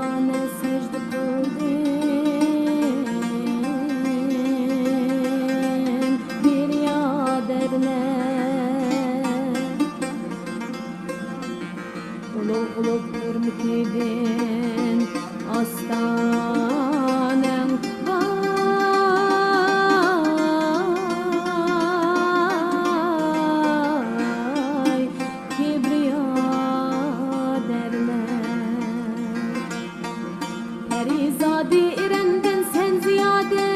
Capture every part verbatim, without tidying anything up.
ئانا سەجدە قىلدىم بىريادەرلەر. ئۇلۇغلۇق ھۆرمىتىدىن ئاستانەڭ باي كىبرىيادەرلەر. پەرىزادى ئېرەندىن سەن زىيادە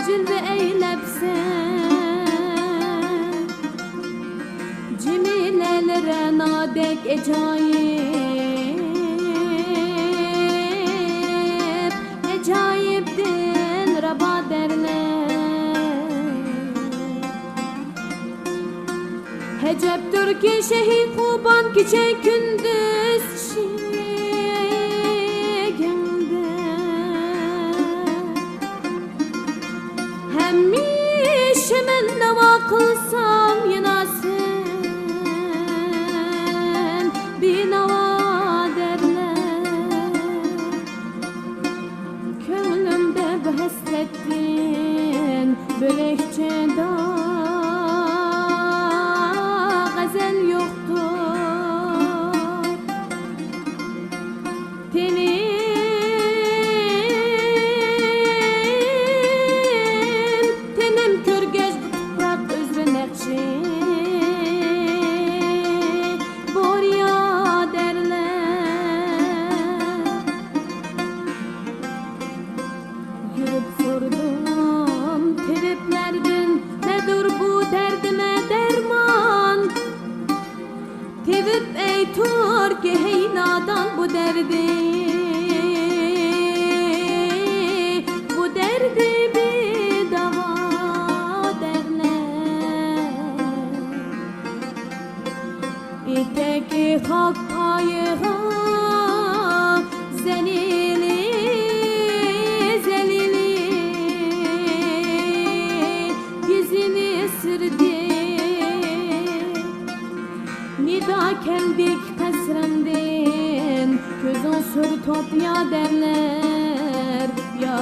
جىلۋە ئەيلەپسەن. جىمىلەل رەنادەك ئەجايىپ، ئەجايىپتىن رابادەرلەر. ھەجەپتۇركى شېھى قۇربان كېچە كۈندۈز ئىشىكىڭدە. ھەمىشە مەن ناۋا قىلسام يەنە سەن بىناۋا دەرلەر. كۆڭلۈمدە بۇ ھەسرەتتىن بۆلەكچە غەزەل يوقتۇر. تېنىم، تېنىم كۆرگەچ بۇ تۇپراق ئۆزرە نەقشى بوريا دەرلەر. يۈرۈپ سورىدىم تېۋىپلەردىن، نەدۇر بۇ دەردىمە دەرمان؟ تېۋىپ ئېيتۇركى، ھەي نادان، بۇ دەردى، بۇ دەردى بىداۋا دەرلەر. ئېتەكى خاك پايىغا زەلىلى، زەلىلى، يۈزىنى سۈردى. نىدا كەلدىك قەسرىمدىن، كۆزۈڭ سۈر توپ يا دەرلەر، يا